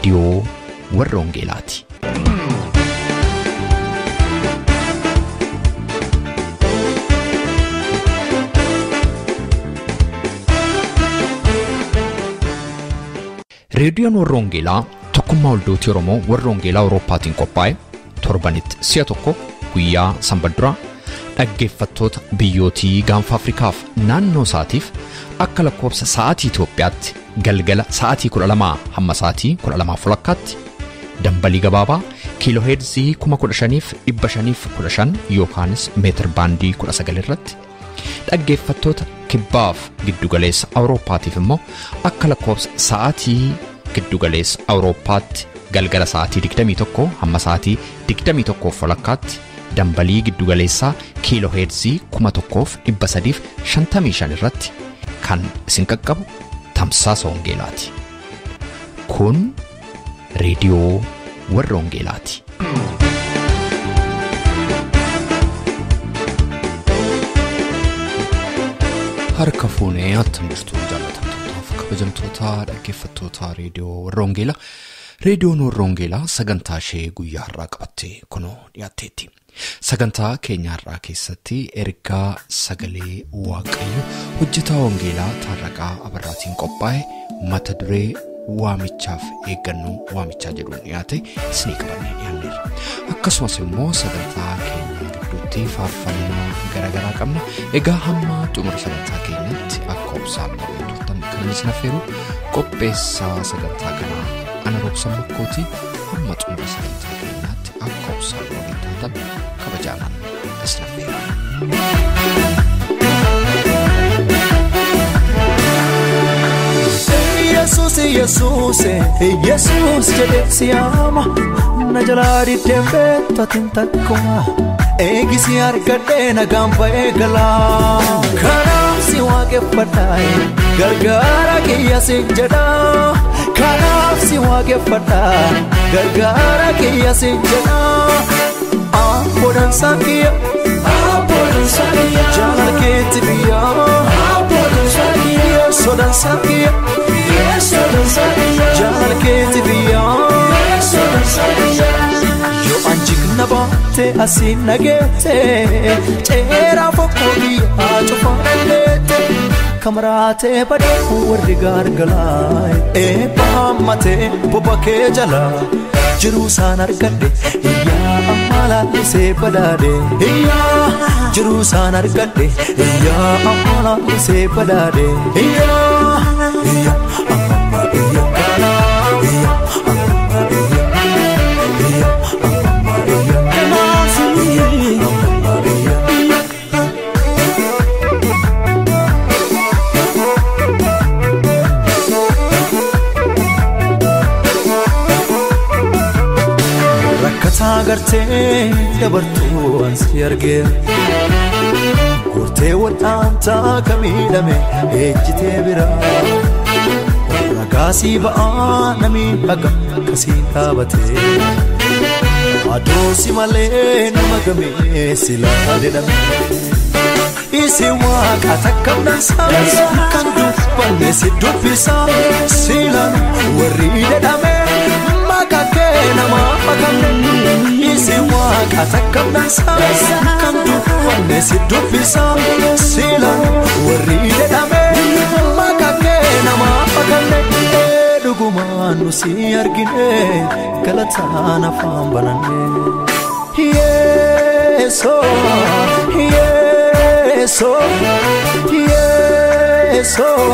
Reediyoo warra Wangeelaati. Reediyoon warra Wangeelaa tokkummaa waldootii Oromoo warra Wangeelaa Awurooppaatiin qophaa'e torbanitti si'a tokko guyyaa sanbata duraa dhaggeeffattoota biyyootii gaanfa Afrikaaf naannoo isaatiif akka lakkoofsa sa'aatii Itoophiyaatti galgala sa'aatii 12 hamma sa'aatii 12:30 dambalii gabaabaa kiilooheerzii 15,515 yookaanis meetir baandii 19 irratti dhaggeeffattoota kibbaaf giddugaleessa Awurooppaatiif immoo akka lakkoofsa sa'aatii giddugaleessa Awurooppaatti galgala sa'aatii 21 hamma sa'aatii 21:30 dambalii giddugaleessaa kiilooheerzii 1355 irratti kan isin qaqqabu tamsaasa Wangeelaati. Kun reediyoo warra Wangeelaati. Harka fuunee attam jirtu jaallatamtootaaf kabajamtoota dhaggeeffattoota reediyoo warra Wangeelaa. Reediyoon warra Wangeelaa sagantaa ishee guyyaa har'aa qabattee kunoo dhiyaatteetti. Sagantaa keenya har'aa keessatti ergaa sagalee Waaqayyo hojjetaa Wangeelaa Taarraqaa Abarraatiin qophaa'e mata duree waamichaaf eeggannoo waamichaa jedhuun dhiyaate isinii qabannee dhiyaanneerra. Akkasumas immoo sagantaa keenya gidduutti faarfannaa garaagaraa qabna. Egaa hamma xumura sagantaa keenyatti akka obsaan turtan kan isin affeeru qopheessaa sagantaa kanaa ana Roobsan Makkootii hamma xumura sagantaa keenyaatti akka obsaan waliin taatan kabajaanaan isin affeera. Yesus Yesus Yesus jedhee siyaama na jalaa diddeen beektatiin takkuma eegisi argadhee nagaan ba'ee galaa kanaaf si waaqeffadhaa gargaara kiyya si jedhaa kanaaf si waaqeffadhaa gargaara kiyya si jedhaa abboodhaan saakiyya abboodhaan saakiyya jaalala keetti biyyaa abboodhaan saakiyya sodaan saakiyya. Jaalala keetti biyyaa yoo anjigna baate asiin nageette ceeraa fokkoo biyyaa cufaa dandeette kamaraatee badee warri gargalaa eebba hammatee boba kee jalaa jiruu isaan argadhe iyyaa amma laallisee badhaadhe iyyaa jiruu isaan argadhe iyyaa amma laallisee badhaadhe iyyaa iyyaa amma iyyaa iyyaa amma iyyaa iyyaa amma iyyaa amma iyyaa. Rakkataa gartee dabartuu ansi argee gortee wal'aantaa kamiidhame ejjitee biraa ragaasii ba'aa namni haga akkasiin dhaabatee adoosi malee nama gamee silaa jedhame. Isi waaqa takka dansaa kan dubbanne si dubbisaa silaan warri jedhame. Maqaa kee nama makamne isi waaqa takka dansaa kan dubbanne si dubbisaa silaan warri jedhame maqaa kee nama makamne dhugumaan nu si argine galataan afaan bananne. Yeesoo Yeesoo Yeesoo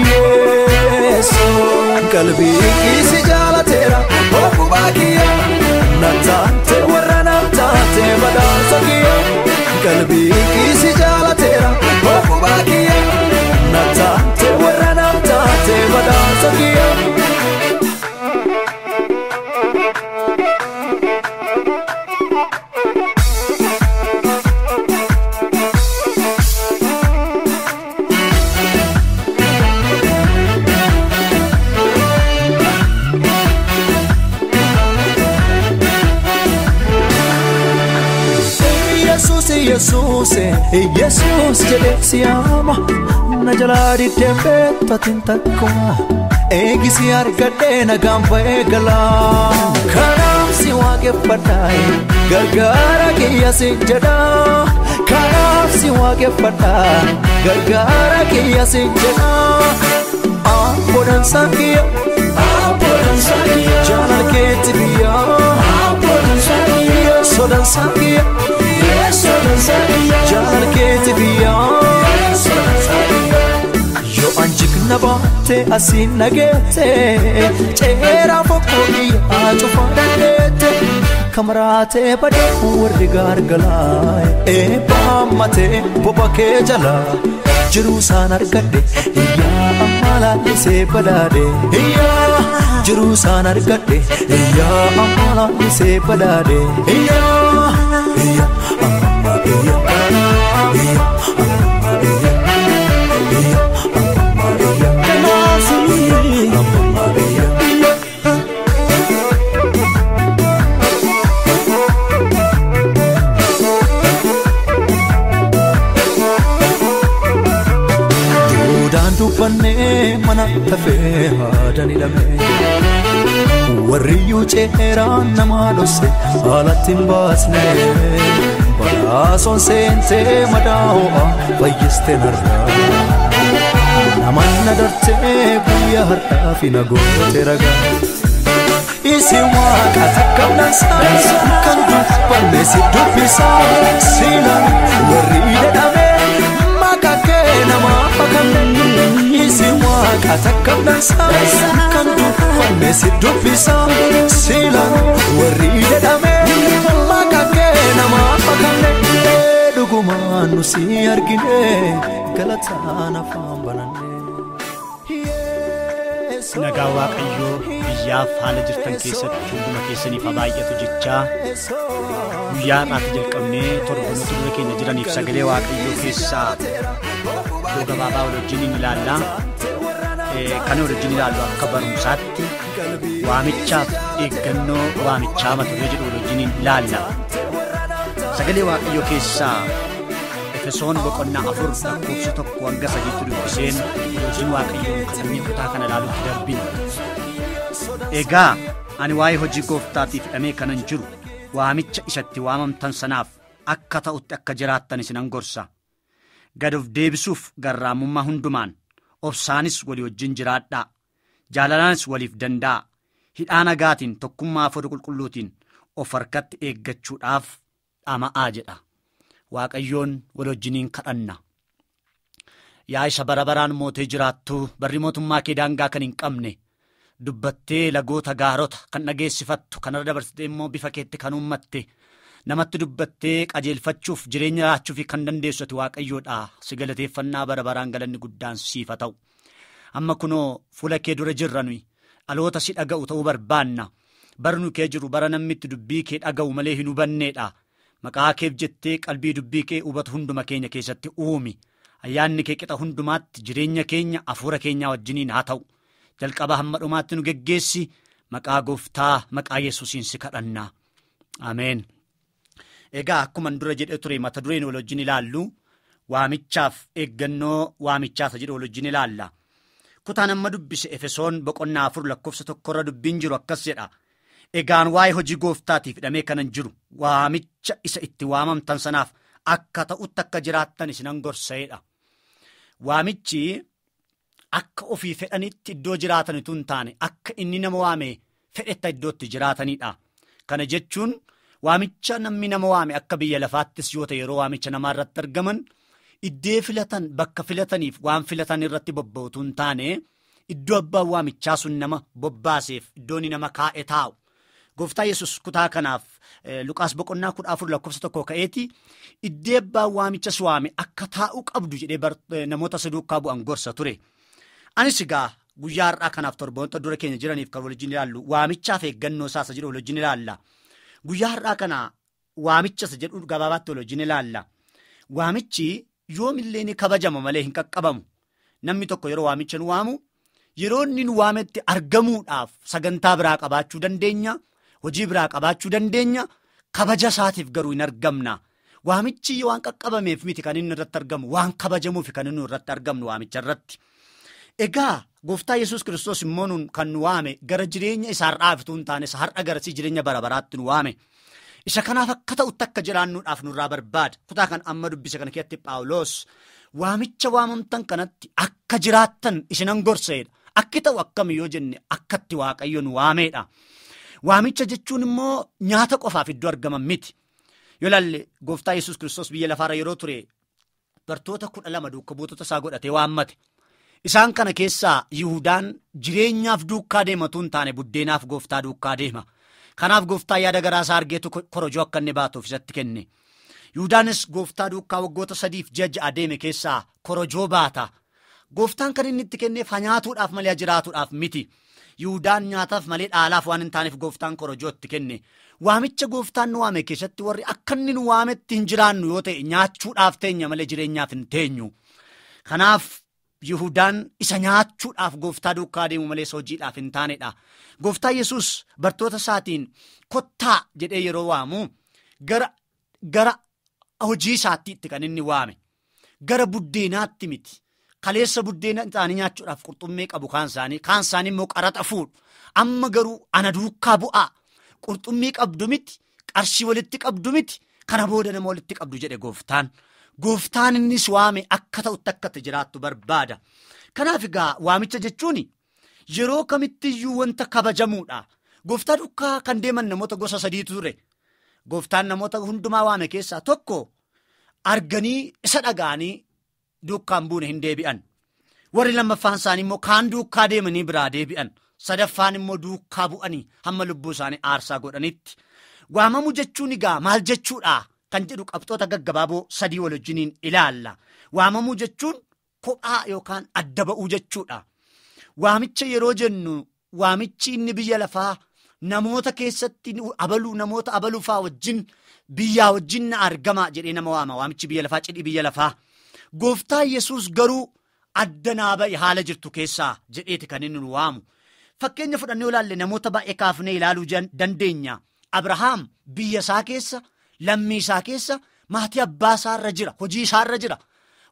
Yeesoo qalbii kiisi jaalateera okkubaa kiyya na taate warra na taate badhaasa kiyya qalbii kiisi jaalateera okkubaa kiyya na taate warra na taate badhaasa kiyya. Yesus Yesus jedhee siyaama na jalaa diddeen beektatiin takkuma Eegisi argadhee nagaan ba'ee galaa. Kanaaf si waaqeffadhaa gargaara kiyya si jedhaa. Kanaaf si waaqeffadhaa gargaara kiyya si jedhaa. Abboodhaan saakiyya abboodhaan saakiyya jaalala keetti biyya abboodhaan saakiyya sodaan saakiyya sodaan saakiyya jaalala keetti biyya sodaan saakiyya. Yoo anjikna baate asiin nageette ceeraa fokkoo biyyaa cufaa dandeette kamaraatee badee warri gargalaa eebba hammatee boba kee jalaa jiruu isaan argadhe iyyaa amma laallisee badhaadhe iyyaa jiruu isaan argadhe iyyaa amma laallisee badhaadhe iyyaa iyyaa amma iyyaa iyyaa amma iyyaa iyyaa. Duudaan dubbannee mana lafee haadaan hidhame warriyyuu ceeraan nama dhosse haalatti hin baasne badhaasoon seentee madaa ho'a fayyiste narraa. Namanna dartee guyyaa har'aa fi nagootee ragaa. Isi waaqa takka dansaa kan dubbanne si dubbisaa siilaan warri dadhabee maqaa kee namaa fakanne. Isi waaqa takka dansaa kan dubbanne si dubbisaa siilaan warri dadhabee maqaa kee namaa fakanne. Dhugumaan nu si argine galataan afaan bananne. Nagaa Waaqayyoo biyyaaf haala jirtan keessatti hunduma keessaniif haa baay'atu jechaa guyyaa har'aatti jalqabnee torbanoota dura keenya jiraniif sagalee Waaqayyoo keessaa iddoo gabaabaa wal wajjin ni ilaalla. Kan wal wajjin ilaallu akka barumsaatti waamichaaf eeggannoo waamichaa mata duree jedhu wal wajjin ilaalla. Sagalee Waaqayyoo keessaa Efesoon boqonnaa 4 lakkoofsa 1 hanga 3tti dubbiseen wajjin Waaqayyoon kadhannee kutaa kana ilaaluutti darbina. Egaa ani waa'ee hojii gooftaatiif hidhamee kanan jiru waamicha isatti waamamtan sanaaf akka ta'utti akka jiraattan isinan gorsa. Gad of deebisuuf garraamummaa hundumaan obsaanis walii wajjin jiraadhaa. Jaalalaanis waliif danda'a. Hidhaa nagaatiin tokkummaa hafuura qulqulluutiin of harkatti eeggachuudhaaf dhama'aa jedha. Waaqayyoon wal wajjiniin kadhanna. Yaa isa bara baraan mootee jiraattu barri mootummaa kee daangaa kan hin qabne dubbattee lagoota gaarota kan dhageessifattu kanarra dabarsitee immoo bifa keetti kan uummatte namatti dubbattee qajeelfachuuf jireenya laachuuf kan dandeessu ati Waaqayyoodha. Si galateeffannaa bara baraan galanni guddaan siif haa ta'u. Amma kunoo fuula kee dura jirra nuyi dhaloota si dhaga'u ta'uu barbaanna. Bara nu kee jiru bara namni itti dubbii kee dhaga'u malee hin hubanneedha. Maqaa keef jettee qalbii dubbii kee hubatu hunduma keenya keessatti uumi. Ayyaanni kee qixa hundumaatti jireenya keenya hafuura keenyaa wajjiniin haa ta'u. Jalqaba hamma dhumaatti nu geggeessi. Maqaa gooftaa maqaa Yesuusiin si kadhanna. Ameen. Egaa akkuma dura jedhee ture mata dureen wal wajjin ilaallu waamichaaf eeggannoo waamichaa jedhu wal wajjin ilaalla. Kutaan amma dubbise Efesoon boqonnaa 4 lakkoofsa 1 irra dubbiin jiru akkas jedha. Egaan waa'ee hojii gooftaatiif hidhamee kanan jiru waamicha isa itti waamamtan sanaaf akka ta'utti akka jiraattan isinan gorsa'eedha. Waamichi akka ofii fedhanitti iddoo jiraatanitu hin taane akka inni nama waame fedhetta iddootti jiraatanidha. Kana jechuun waamicha namni nama waame akka biyya lafaattis yoo ta'e yeroo waamicha namaa irratti argaman iddee filatan bakka filataniif waan filatan irratti bobba'utu hin taane iddoo abbaan waamichaa sun nama bobbaaseef iddoo inni nama kaa'e taa'u. Gooftaa Yesuus kutaa kanaaf Luqaas boqonnaa 14 lakkoofsa 1 ka'eeti iddee abbaan waamicha si waame akka taa'uu qabdu jedhee namoota isa duukaa bu'an gorsa ture. Anis egaa guyyaa har'aa kanaaf torbanoota dura keenya jiraniif kan wajjin ilaallu waamichaaf eeggannoo isaa isa jedhu wajjin ilaalla. Guyyaa har'aa kana waamicha isa jedhu gabaabaatti wajjin ilaalla. Waamichi yoomillee ni kabajama malee hin qaqqabamu. Namni tokko yeroo waamicha nu waamu yeroo inni nu waametti argamuudhaaf sagantaa biraa qabaachuu dandeenya. Hojii biraa qabaachuu dandeenya. Kabaja isaatiif garuu hin argamna. Waamichi waan qaqqabameef miti kan inni irratti argamu, waan kabajamuuf kan inni irratti argamnu waamicha irratti. Egaa gooftaa Yesuus Kiristoos immoo nuun kan nu waame gara jireenya isaa har'aaf utuu hin taane isa har'a garasii jireenya bara baraatti nu waame. Isa kanaaf akka ta'utti akka jiraannuudhaaf nurraa barbaada. Kutaa kan amma dubbise kana keessatti Phaawulos waamicha waamamtan kanatti akka jiraattan isinan gorseedha. Akki ta'u akkami yoo jenne akkatti Waaqayyo nu waameedha. Waamicha jechuun immoo nyaata qofaaf iddoo argaman miti. Yoo ilaalle gooftaa Yesuus Kiristoos biyya lafaarra yeroo ture bartoota 12 duuka buutota isaa godhatee waammate. Isaan kana keessaa Yihudaan jireenyaaf duukaa deematu hin taane buddeenaaf gooftaa duukaa deema. Kanaaf gooftaa yaada garaa isaa argeetu korojoo akka inni baatuuf isatti kenne. Yihudaanis gooftaa duukaa waggoota 3 fi 6 deeme keessaa korojoo baata. Gooftaan kan inni itti kenneef nyaatuudhaaf malee jiraatuudhaaf miti. Yihudaan nyaataaf malee dhaalaaf waan hin taaneef gooftaan korojoo itti kenne. Waamicha gooftaan nu waame keessatti warri akka inni nu waametti hin jiraannu yoo ta'e nyaachuudhaaf teenya malee jireenyaaf hin teenyu. Kanaaf Yihudaan isa nyaachuudhaaf gooftaa duukaa deemu malee hojiidhaaf hin taanedha. Gooftaa Yesuus bartoota isaatiin kottaa jedhee yeroo waamu gara hojii isaatti itti kan inni waame. Gara buddeenaatti miti. Kaleessa buddeena isaanii nyaachuudhaaf qurxummii qabu kaan isaanii immoo qaraxa fuudhu. Amma garuu ana duukaa bu'aa. Qurxummii qabdu miti, qarshii walitti qabdu miti, kana booda nama walitti qabdu jedhe gooftaan. Gooftaan innis waame akka ta'utti akka itti jiraattu barbaada. Kanaaf egaa waamicha jechuun yeroo kamittiyyuu wanta kabajamuudha. Gooftaa duukaa kan deeman namoota gosa 3 ture. Gooftaan namoota hundumaa waame keessaa tokko arganii isa dhaga'anii duukaan buune hin deebi'an. Warri lammaffaan isaanii immoo kaan duukaa deemanii biraa deebi'an. Sadaffaan immoo duukaa bu'anii hamma lubbuu isaanii aarsaa godhanitti. Waamamuu jechuun egaa maal jechuudha kan jedhu qabxoota gaggabaaboo 3 wal wajjiniin ilaalla. Waamamuu jechuun kophaa yookaan adda ba'uu jechuudha. Waamicha yeroo jennu waamichi inni biyya lafaa namoota keessatti abaluu namoota abaluu fa'aa wajjin biyyaa wajjin na argama jedhee nama waama. Waamichi biyya lafaa cidhi biyya lafaa. Gooftaa Yesuus garuu adda naa ba'i haala jirtu keessaa jedheeti kan inni nu waamu. Fakkeenya fudhannee ilaalle namoota baay'ee kaafnee ilaaluu dandeenya. Abrahaam biyya isaa keessa, lammii isaa keessa, maatii abbaa isaa irra jira, hojii isaa irra jira.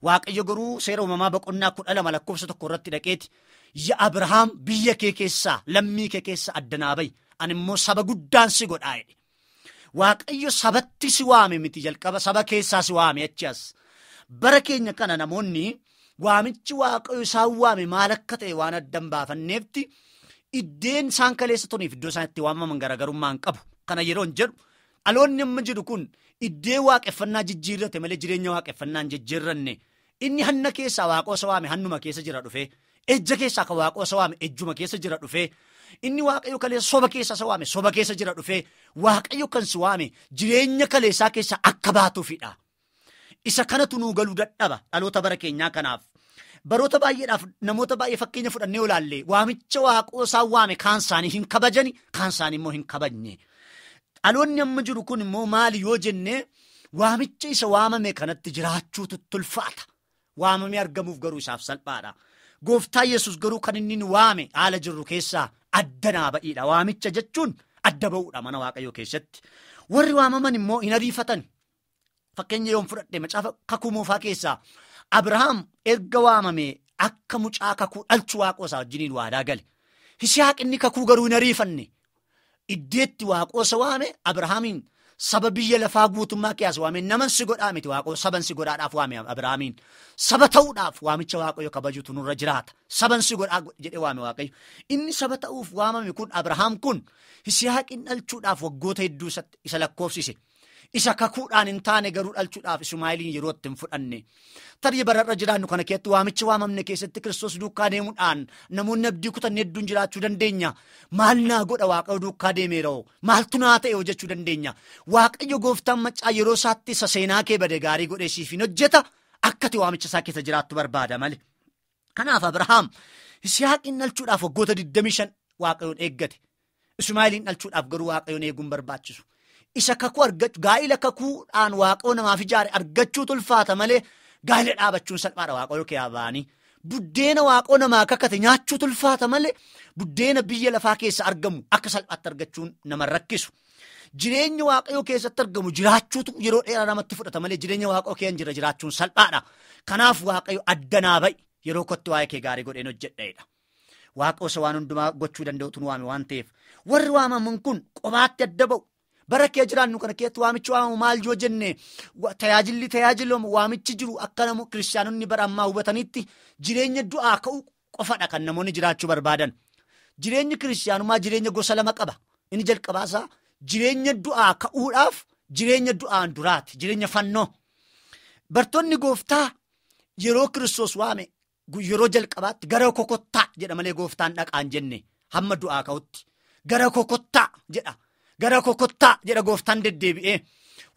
Waaqayyo garuu seera uumamaa boqonnaa 12 lakkoofsa 1 irratti dhaqeeti. Yaa Abrahaam biyya kee keessaa, lammii kee keessaa adda naa ba'i, ani immoo saba guddaan si godhaa jedhe. Waaqayyo sabatti si waame miti jalqaba saba keessaa si waame achi as. Bara keenya kana namoonni waamichi Waaqayyo isaan waame maal akka ta'e waan adda hin baafanneefti iddeen isaan kaleessa toniif iddoo isaan itti waamaman garaagarummaa hin qabu. Kana yeroo hin jedhu dhaloonni amma jedhu kun iddee waaqeffannaa jijjiirrate malee jireenya waaqeffannaa hin jijjiirranne. Inni hanna keessaa waaqoo isa waame hannuma keessa jira dhufe. Ejja keessaa kan waaqoo isa waame ejjuma keessa jira dhufe. Inni Waaqayyo kaleessa soba keessa isa waame soba keessa jira dhufe. Waaqayyo kan si waame jireenya kaleessaa keessaa akka baatuufidha. Isa kanatu nuu galuu dadhaba dhaloota bara keenyaa kanaaf. Baroota baay'eedhaaf namoota baay'ee fakkeenya fudhannee olaallee waamicha waaqoo isaa waame kaan isaanii hin kabajani kaan isaanii immoo hin kabajne. Dhaloonni amma jiru kun immoo maali yoo jenne waamicha isa waamame kanatti jiraachuutu tulfaata. Waamamee argamuuf garuu isaaf salphaadha. Gooftaa Yesuus garuu kan inni nu waame haala jirru keessaa adda naa ba'iidha. Waamicha jechuun adda ba'uudha mana Waaqayyoo keessatti. Warri waamaman immoo hin ariifatan. Fakkeenya yoon fudhadhe macaafa kakuu moofaa keessaa Abrahaam erga waamame akka mucaa kakuu dhalchu waaqoo isaa wajjiniin waadaa gale. Yisihaaq inni kakuu garuu hin ariifanne. Iddeetti waaqoo isa waame Abrahaamiin saba biyya lafaa guutummaa keessa waame naman si godhaa miti waaqoo saban si godhaadhaaf waame Abrahaamiin. Saba ta'uudhaaf waamicha Waaqayyo kabajuutu nurra jiraata. Saban si godhaa jedhee waame Waaqayyo. Inni saba ta'uuf waamame kun Abrahaam kun Yisihaaqin dhalchuudhaaf waggoota hedduu isa lakkoofsise. Isa kakuudhaan hin taane garuu dhalchuudhaaf Ismaa'eeliin yeroo itti hin fudhanne. Tarii bararra jiraannu kana keessatti waamicha waamamne keessatti Kiristoos duukaa deemuudhaan namoonni abdii kutanne hedduun jiraachuu dandeenya. Maal naa godha Waaqayyo duukaa deemeeroo? Maaltu naa ta'e hojjechuu dandeenya? Waaqayyo gooftaan maccaa yeroo isaatti isa seenaa kee bade gaarii godhee siif hin hojjeta. Akka ati waamicha isaa keessa jiraattu barbaada malee. Kanaaf Abrahaam Yisihaaqin dhalchuudhaaf waggoota 25 Waaqayyoon eeggate. Ismaa'eeliin dhalchuudhaaf garuu Waaqayyoon eeguun barbaachisu. Isa kakuu argachuu gaa'ila kakuudhaan waaqoo namaaf ijaare argachuu tulfaata malee gaa'ila dhaabachuun salphaadha Waaqayyo kee ba'anii. Buddeena waaqoo namaa kakate nyaachuu tulfaata malee buddeena biyya lafaa keessa argamu akka salphaatti argachuun nama rakkisu. Jireenya Waaqayyoo keessatti argamu jiraachuutu yeroo dheeraa namatti fudhata malee jireenya waaqoo kee jira jiraachuun salphaadha. Kanaaf Waaqayyo adda naa ba'i Yeroo kootti waa'ee kee gaarii godheen hojjedha. Waaqa osoo waan hundumaa gochuu danda'utu nu waame waan ta'eef warri waamaman kun qobaatti adda ba'u. Bara kee jiraannu kana keessatti waamichi waamamu maal yoo jenne tajaajilli tajaajilamu waamichi jiru akka namoonni kiristaanonni bara ammaa hubatanitti jireenya du'aa ka'uu qofadha kan namoonni jiraachuu barbaadan. Jireenyi kiristaanummaa jireenya gosa lama qaba. Inni jalqabaasaa jireenya du'aa ka'uudhaaf jireenya du'aan duraati, jireenya fannoo. Bartoonni gooftaa yeroo Kiristoos waame yeroo jalqabaatti gara kokottaa jedha malee gooftaan dhaqaan jenne hamma du'aa ka'utti. Gara kokottaa jedha. Gara kokottaa jedha gooftaan deddeebi'ee.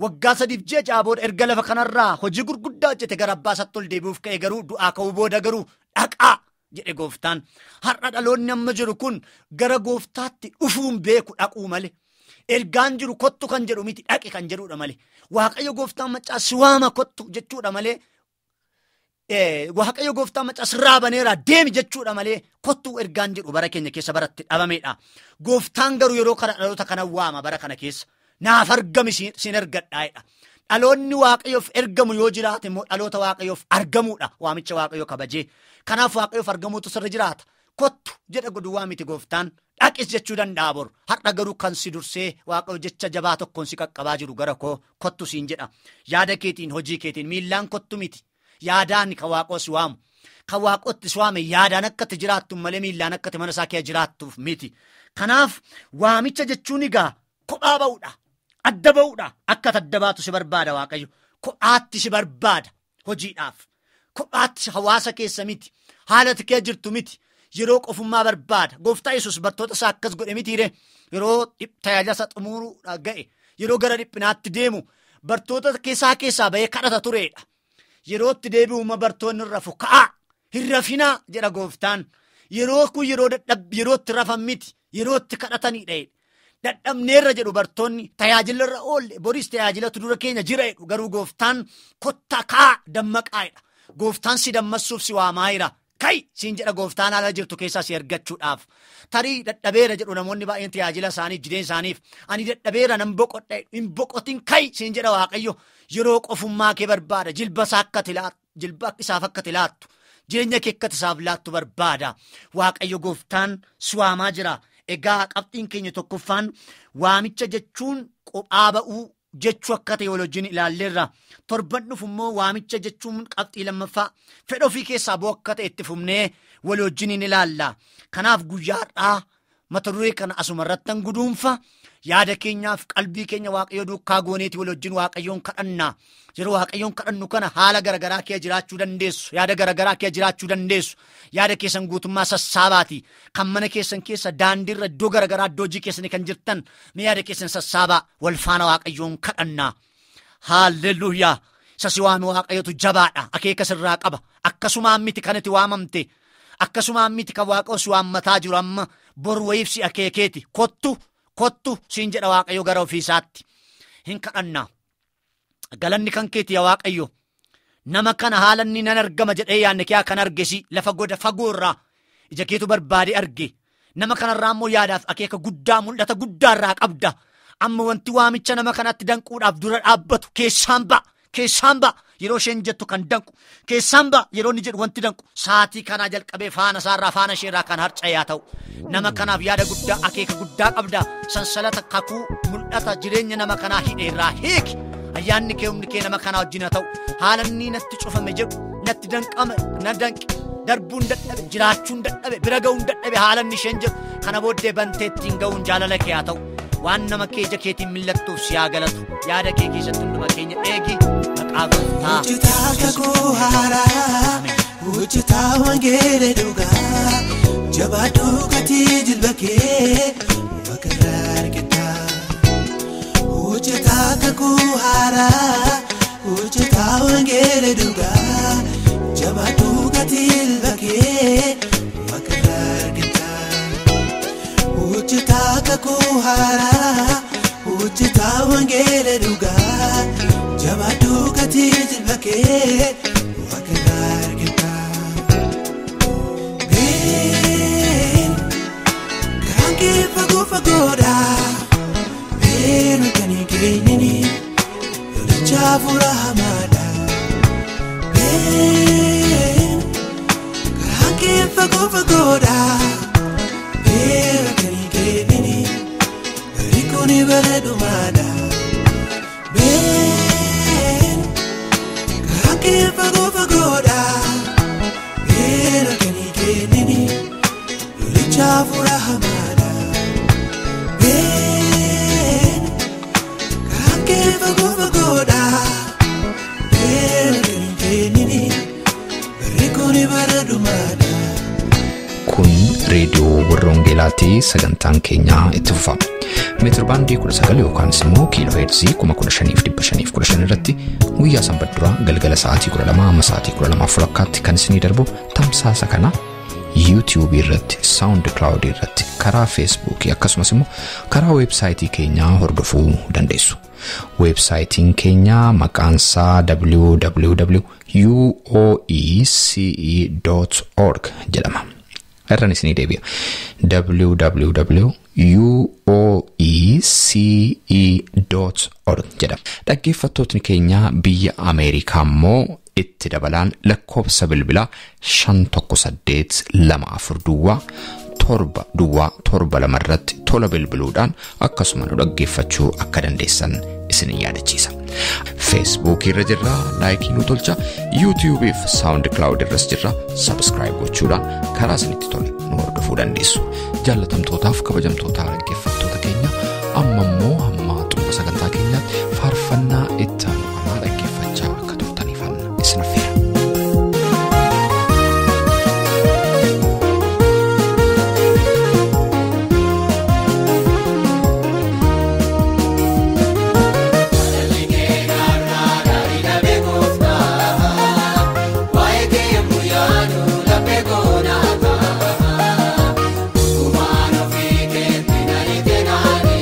Waggaa 3 ji'a 6 booda erga lafa kanarraa hojii gurguddaa hojjete gara abbaa isaatti ol deebi'uuf ka'e garuu du'aa ka'uu booda garuu dhaqaa jedhe gooftaan. Har'a dhaloonni amma jiru kun gara gooftaatti dhufuun beeku dhaquu malee. Ergaan jiru kottu kan jedhu miti dhaqi kan jedhudha malee. Waaqayyo gooftaan maccaa si waama kottu jechuudha malee. Waaqayyo gooftaan maccaa sirraa baneera deemi jechuudha malee kottu ergaan jedhu bara keenya keessa baratti dhabameedha. Gooftaan garuu yeroo kana dhaloota kana waama bara kana keessa. Naaf argami sin argadhaa'edha. Dhaloonni waaqayyoof ergamu yoo jiraate immoo dhaloota waaqayyoof argamuudha waamicha waaqayyoo kabajee. Kanaaf waaqayyoof argamuutu sirra jiraata. Kottu jedha duwwaa miti gooftaan. Dhaqis jechuu danda'a boru. Har'a garuu kan si dursee waaqayyo jecha jabaa tokkoon si qaqqabaa jiru gara koo kottu siin jedha. Yaada keetiin hojii keetiin miillaan kottu miti. Yaadaan kan waaqoo si waamu. Kan waaqootti si waame yaadaan akka itti jiraattu malee miillaan akka itti mana isaa kee jiraattuuf miti. Kanaaf waamicha jechuun egaa kophaa ba'uudha. Adda ba'uudha. Akka adda baatu si barbaada waaqayyo. Kophaatti si barbaada hojiidhaaf. Kophaatti hawaasa keessa miti. Haala ati kee jirtu miti. Yeroo qofummaa barbaada. Gooftaa Yesuus bartoota isaa akkas godhe mitiire. Yeroo tajaajila isaa xumuruudha ga'e. Yeroo gara dhiphinaatti deemu bartoota keessaa ba'ee kadhata tureedha. Yeroo itti deebi'uma bartoonni rafu ka'aa hin rafinaa jedha gooftaan. Yeroo kun yeroo yeroo itti rafan miti. Yeroo itti kadhatanidha. Dadhabneerra jedhu bartoonni tajaajila irra oolle boris tajaajilatu dura keenya jira jedhu garuu gooftaan kottaa ka'aa dammaqaa'edha. Gooftaan si dammassuuf si waamaa jira. Kai siin jedha gooftaan haala jirtu keessaa si argachuudhaaf. Tarii dadhabeera jedhu namoonni baay'een tajaajila isaaniif jireenya isaaniif. Ani dadhabeera nan boqodha hin boqotin kai siin jedha waaqayyo. Yeroo qofummaa kee barbaada jilba isaaf akka tilaattu jireenya kee akka isaaf laattu barbaada. Waaqayyo gooftaan si waamaa jira. Egaa qabxiin keenya tokkoffaan waamicha jechuun qophaa ba'uu jechuu akka ta'e wal wajjin ilaalleerra. Torban dhufu immoo waamicha jechuun qabxii lammaffaa fedha ofii keessaa bu'u akka ta'e itti fufnee wal wajjin in ilaalla. Kanaaf guyyaa har'aa mata duree kana asuma irrattan guduunfa. Yaada keenyaaf qalbii keenya waaqayyo duukaa gooneeti wal wajjin waaqayyoon kadhanna. Yeroo waaqayyoon kadhannu kana haala garagaraa kee jiraachuu dandeessu. Yaada garagaraa kee jiraachuu dandeessu. Yaada keessan guutummaa sassaabaati. Kan mana keessan keessa daandiirra iddoo garagaraa iddoo hojii keessanii kan jirtan mee yaada keessan sassaabaa wal faana waaqayyoon kadhanna. Haalleluuyaa. Isa si waame waaqayyotu jabaadha. Akeeka sirraa qaba. Akkasumaan miti kan itti waamamte. Akkasumaan miti kan waaqayyo si waammataa jiru amma boru wayiif si akeekeeti. Kottu kottu siin jedha waaqayyo gara ofiisaatti. Hin kadhanna. Galanni kan keeti yaa waaqayyo. Nama kana haala inni nan argama jedhee yaadne kee kan argesi lafa goda fagoorraa ija keetu barbaade arge. Nama kanarraa immoo yaadaaf akeeka guddaa mul'ata guddaarraa qabda. Amma wanti waamicha nama kanatti danquudhaaf dura dhaabbatu keessaan ba'a. Keessaan ba'a yeroo isheen jettu kan danqu. Keessaan ba'a yeroo inni jedhu wanti danqu. Saatii kanaa jalqabee faana isaarraa faana isheerraa kan harca'e ta'u. Nama kanaaf yaada guddaa akeeka guddaa qabda. Sansalata kakuu mul'ata jireenya nama kanaa hidheerraa hiiki. Ayyaanni kee humni kee nama kanaa wajjin haa ta'u. Haala inni natti cufame jedhu natti danqame na danqe darbuun dadhabe jiraachuun dadhabe bira ga'uun dadhabe haala inni isheen jedhu kana booddee bantee ittiin ga'uun jaalala kee haa ta'u. Waan nama kee ija keetiin mil'attuuf si haa galatu. Yaada kee keessatti hunduma keenya eegi maqaa gooftaa. Hojjetaa kakuu haaraa, hojjetaa wangeela dhugaa, jabaadhuu gatii jilba kee waaqarraa argita. Hojjetaa kakuu haaraa, hojjetaa wangeela dhugaa, jabaadhuu gatii jilba kee waaqarraa argita. Hojjetaa kakuu haaraa, hojjetaa wangeela dhugaa, jabaadhuu gatii jilba kee waaqarraa argita. Been karaan kee fagoo fagoodha, been kan hin geenyeni lolicha hafuura hamaadha. Been fagoo fagoodha. Beera kan hin kennini bari kuni bareedumaadha. Beera karaa kee fagoo fagoodha. Beera kan hin kennini lolicha hafuura hamaadha. Beera karaa kee fagoo fagoodha. Beera kan hin kennini bari kuni bareedumaadha. Kun reediyoo warra Wangeelaatii sagantaan keenyaa itti fufa. Meetir baandii 19 yookaan immoo kiiloo heerzii 15,515 irratti guyyaa sanbata duraa galgala sa'aatii 12 amma sa'aatii 12:30 kan isinii darbu tamsaasa kana YouTube irratti, SoundCloud irratti, karaa Facebook akkasumas immoo karaa weebsaayitii keenyaa hordofuu dandeessu. Weebsaayitiin keenya maqaan isaa www.uoece.org jedhama. Irraan isinii deebi'a. www.uoece.org jedhama. Dhaggeeffattootni keenya biyya Ameerikaa immoo itti dabalaan lakkoofsa bilbilaa 518 24 duwwaa 7 duwwaa 7 2 irratti tola bilbiluudhaan akkasuma nu dhaggeeffachuu akka dandeessan isin yaadachiisa. Facebook irra jirra, laayikii nu tolcha, YouTube fi SoundCloud irras jirra, subscribe gochuudhaan karaa isinitti tole nu hordofuu dandeessu. Jaallatamtootaaf kabajamtoota dhaggeeffattoota keenya amma immoo hamma xumura sagantaa keenyaatti faarfannaa itti aanu kanaa dhaggeeffachaa akka turtaniifan isin affeera. Kumano fi ke tinari tenani.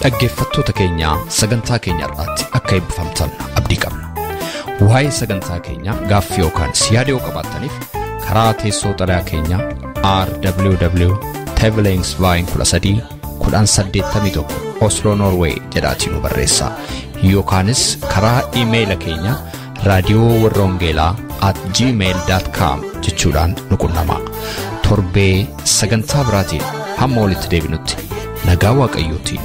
Dhaggeeffattoota keenya sagantaa keenya irratti akka eebbifamtan abdii qabna. Waa'ee sagantaa keenya gaaffii yookaan yaada yoo qabaattaniif karaa teessoo xalayaa keenya RWW Tevelingsveien 13 1081 Oslo Norway jedhaatii nu barreessaa. Yookaanis karaa iimeeyila keenya radiowarraongeelaa@gmail.com jechuudhaan nu qunnamaa. Torbee sagantaa biraatiin hamma walitti deebinutti nagaa Waaqayyootiin